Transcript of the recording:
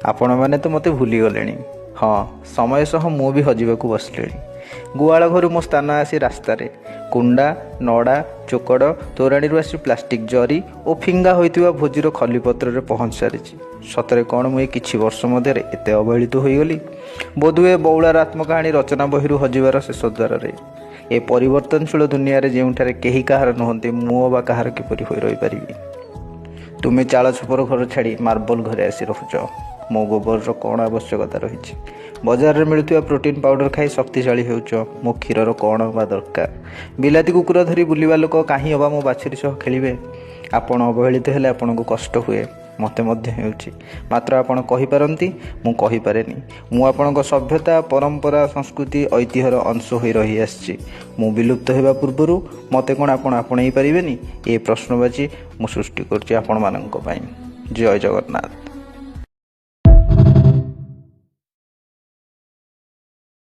ଆପଣମାନେ ତ ମୋତେ ଭୁଲିଗଲେଣି। ହଁ, ସମୟ ସହ ମୁଁ ବି ହଜିବାକୁ ବସିଲିଣି। ଗୁହାଳ ଘରୁ ମୋ ସ୍ଥାନ ଆସି ରାସ୍ତାରେ। କୁଣ୍ଡା, ନଡ଼ା, ଚୋକଡ଼, ତୋରାଣିରୁ ଆସି ପ୍ଲାଷ୍ଟିକ୍ ଜରି ଓ ଫିଙ୍ଗା ହୋଇଥିବା ଭୋଜିର ଖଲିପତ୍ରରେ ପହଞ୍ଚି ସାରିଛି। ସତରେ କ'ଣ ମୁଁ ଏ କିଛି ବର୍ଷ ମଧ୍ୟରେ ଏତେ ଅବହେଳିତ ହୋଇଗଲି? ବୋଧହୁଏ ବଉଳାର ଆତ୍ମକାହାଣୀ ରଚନା ବହିରୁ ହଜିବାର ଶେଷ ଦ୍ୱାରରେ। ଏ ପରିବର୍ତ୍ତନଶୀଳ ଦୁନିଆରେ ଯେଉଁଠାରେ କେହି କାହାର ନୁହନ୍ତି, ମୁଁ ଅବା କାହାର କିପରି ହୋଇ ରହିପାରିବି? ତୁମେ ଚାଳ ଛପର ଘର ଛାଡ଼ି ମାର୍ବଲ ଘରେ ଆସି ରହୁଛ। ମୋ ଗୋବରର କ'ଣ ଆବଶ୍ୟକତା ରହିଛି? ବଜାରରେ ମିଳୁଥିବା ପ୍ରୋଟିନ୍ ପାଉଡ଼ର ଖାଇ ଶକ୍ତିଶାଳୀ ହେଉଛ। ମୋ କ୍ଷୀରର କ'ଣ ବା ଦରକାର? ବିଲାତି କୁକୁର ଧରି ବୁଲିବା ଲୋକ କାହିଁ ଅବା ମୋ ବାଛୁରୀ ସହ ଖେଳିବେ? ଆପଣ ଅବହେଳିତ ହେଲେ ଆପଣଙ୍କୁ କଷ୍ଟ ହୁଏ, ମୋତେ ମଧ୍ୟ ହେଉଛି। ମାତ୍ର ଆପଣ କହିପାରନ୍ତି, ମୁଁ କହିପାରେନି। ମୁଁ ଆପଣଙ୍କ ସଭ୍ୟତା, ପରମ୍ପରା, ସଂସ୍କୃତି, ଐତିହ୍ୟର ଅଂଶ ହୋଇ ରହିଆସିଛି। ମୁଁ ବିଲୁପ୍ତ ହେବା ପୂର୍ବରୁ ମୋତେ କ'ଣ ଆପଣ ଆପଣେଇ ପାରିବେନି? ଏ ପ୍ରଶ୍ନବାଚୀ ମୁଁ ସୃଷ୍ଟି କରୁଛି ଆପଣମାନଙ୍କ ପାଇଁ। ଜୟ ଜଗନ୍ନାଥ।